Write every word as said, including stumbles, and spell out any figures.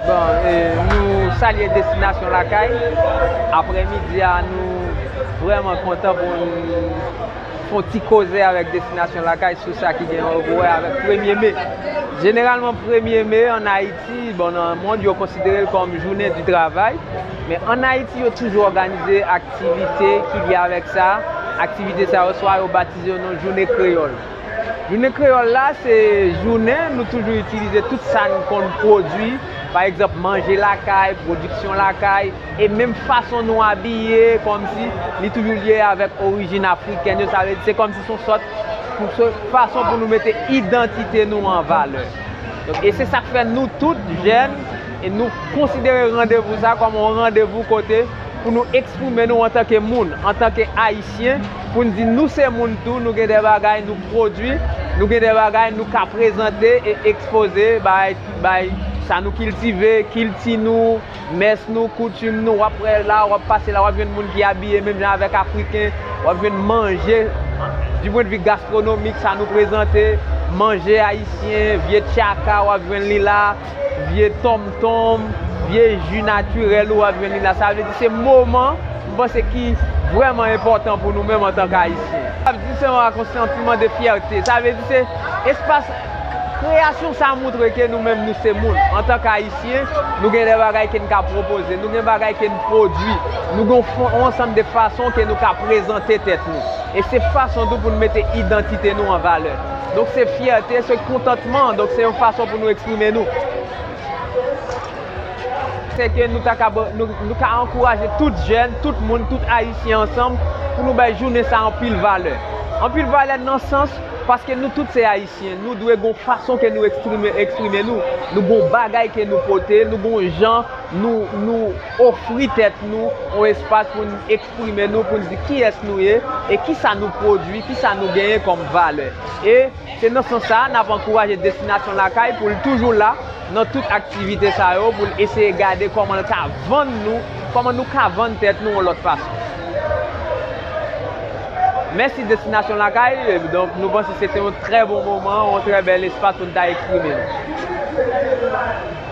Bon, e, nou salye Destinasyon Lakay. Aprèmidi a, nou vrèman kontan pou n fè yon ti koze avèk Destinasyon Lakay sou sa ki gen pou wè avèk premye me. Jeneralman, premye me ann Ayiti, bon, nan mond, yo konsidere l kòm jounen di travay. Men ann Ayiti, yo toujou òganize aktivite ki lye avèk sa. Aktivite sa yo, swa yo batize yo non jounen kreyòl. Jounen kreyòl la, se jounen nou toujou itilize tout sa n konn pwodui, pa egzanp, manje lakay, pwodiksyon lakay, e menm fason nou abiye, kòmsi li toujou lye avèk orijin afrikèn yo, sa vle di se kòmsi se yon sòt pou se fason pou nou mete idantite nou an valè. Donk, e se sa k fè nou tout jèn, e nou konsidere randevou sa kòm yon randevou kote pou nou eksprime nou antanke moun, antanke Ayisyen, pou n di nou se moun tou, nou gen de bagay nou pwodui, nou gen de bagay nou ka prezante e ekspoze bay, bay sa nou kiltive, kilti nou, mès nou, koutim nou. W ap wè la, w ap pase la, w ap jwenn moun ki abiye menm jan avèk Afriken, w ap jwenn manje, di pwennvi gastwonomik, sa nou prezante, manje ayisyen, vye tchaka, w ap jwenn li la, vye tonmtonm, vye ji natirèl ou ap jwenn li la. Sa vle di se moman, m panse, ki vrèman enpòtan pou nou menm antanke Ayisyen. Sa vle di se yon santiman de fyète. Sa vle di se espas kreyasyon sa montre ke nou menm nou se moun. Antanke Ayisyen, nou gen de bagay ke n ka pwopoze, nou gen bagay ke n pwodui, nou gen yon fon, yon ansanm de fason ke nou ka prezante tèt nou. E se fason tou pou n mete idantite nou an valè. Donk se fyète, se kontantman, donk se yon fason pou nou eksprime nou. Se ke nou ta ka, nou, nou ka ankouraje tout jèn, tout moun, tout Ayisyen ansanm pou nou bay jounen sa anpil valè. Anpil valè nan sans, paske nou tout se Ayisyen, nou dwe gon fason ke nou eksprime, eksprime nou, nou gon bagay ke nou pote, nou gon jan nou, nou ofri tèt nou yon espas pou n eksprime nou, pou n di kiyès nou ye e kisa nou pwodui, kisa nou genyen kòm valè. E se nan sans sa a, n ap ankouraje Destinasyon Lakay pou l toujou la nan tout aktivite sa yo, pou l eseye gade kòman l ka vann nou, kòman nou ka vann tèt nou yon lòt fason. Mèsi Destinasyon Lakay, donk nou panse se te yon trè bon moman, yon trè bèl espas pou n ta eksprime nou.